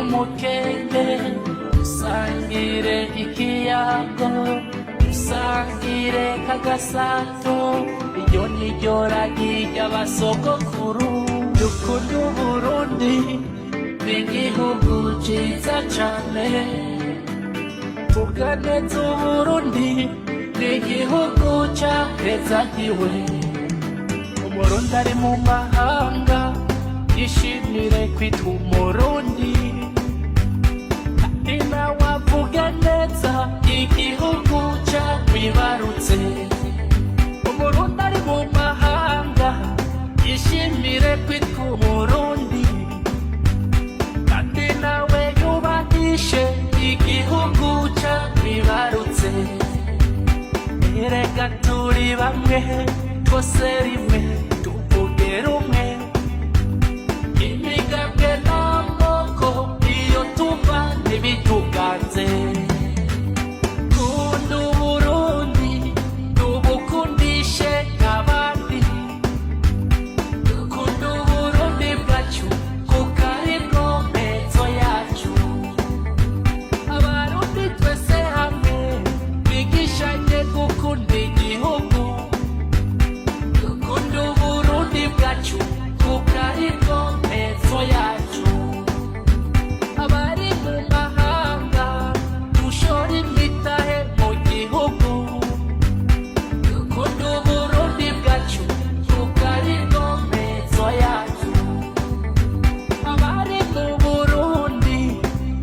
Umukenge, dusangire ikiyago, dusangire kagasato. Iryo ni ryo ragi ry'abasogokuru. Dukunde Uburundi, ni igihugu ciza cane. Tuganeze Uburundi, ni igihugu cahezagiwe. Umurundi ari mu mahanga yishimire kwitwa Umurundi, kandi nawe avuge neza igihugu camwibarutse. Umurundi ari mu mahanga yishimire kwitwa Umurundi, kandi nawe yubahishe igihugu camwibarutse. Erega turi bamwe, twose rimwe, tuvuge rumwe. Imigambwe n'amoko iyo tuva ntibituganze. Kunda Uburundi, tubukundishe abandi. Dukunda Uburundi bwacu, kuko aribwo mpezo yacu. Abarundi twese hamwe twigishanye gukunda igihugu. Dukunda Uburundi bwacu, kuko aribwo mpezo yacu. Abari mu mahanga dushora imitahe mu gihugu. Dukunda Uburundi bwacu, kuko aribwo mpezo yacu. Abari mu Burundi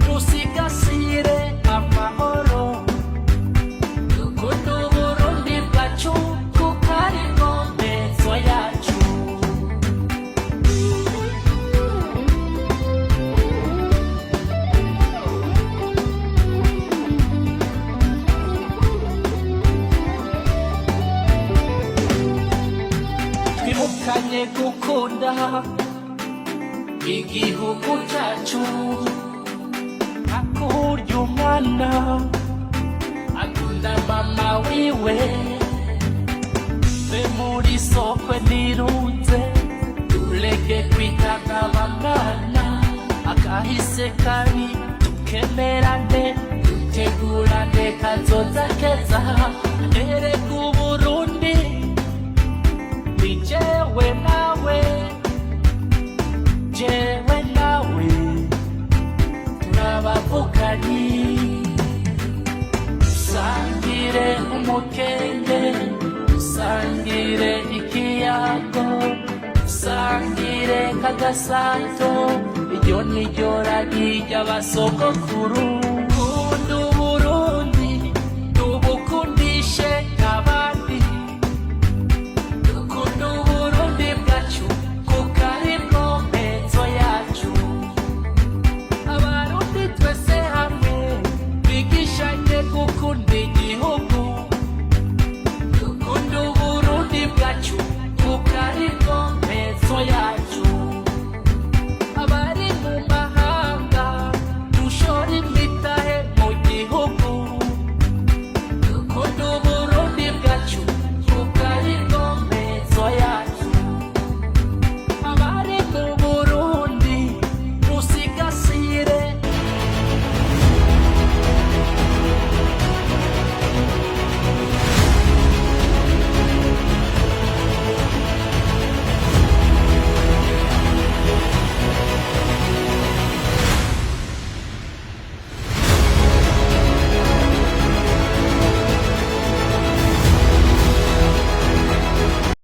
dusigasire amahoro. Dukunda Uburundi bwacu, kuko aribwo mpezo yacu. Twibukanye gukunda igihugu cyacu, akurya umwana akunda mama wiwe. Ve muri sokwe nirunze, tureke kwitana bamwana. Akahise kabi tukemerane, dutegurane kazoza keza. Erega Uburundi ni jewe nawe, jewe nawe turabavukanyi. Dusangire umukenge, dusangire ikiyago, dusangire kagasato. Iryo ni ryo ragi ry'abasogokuru.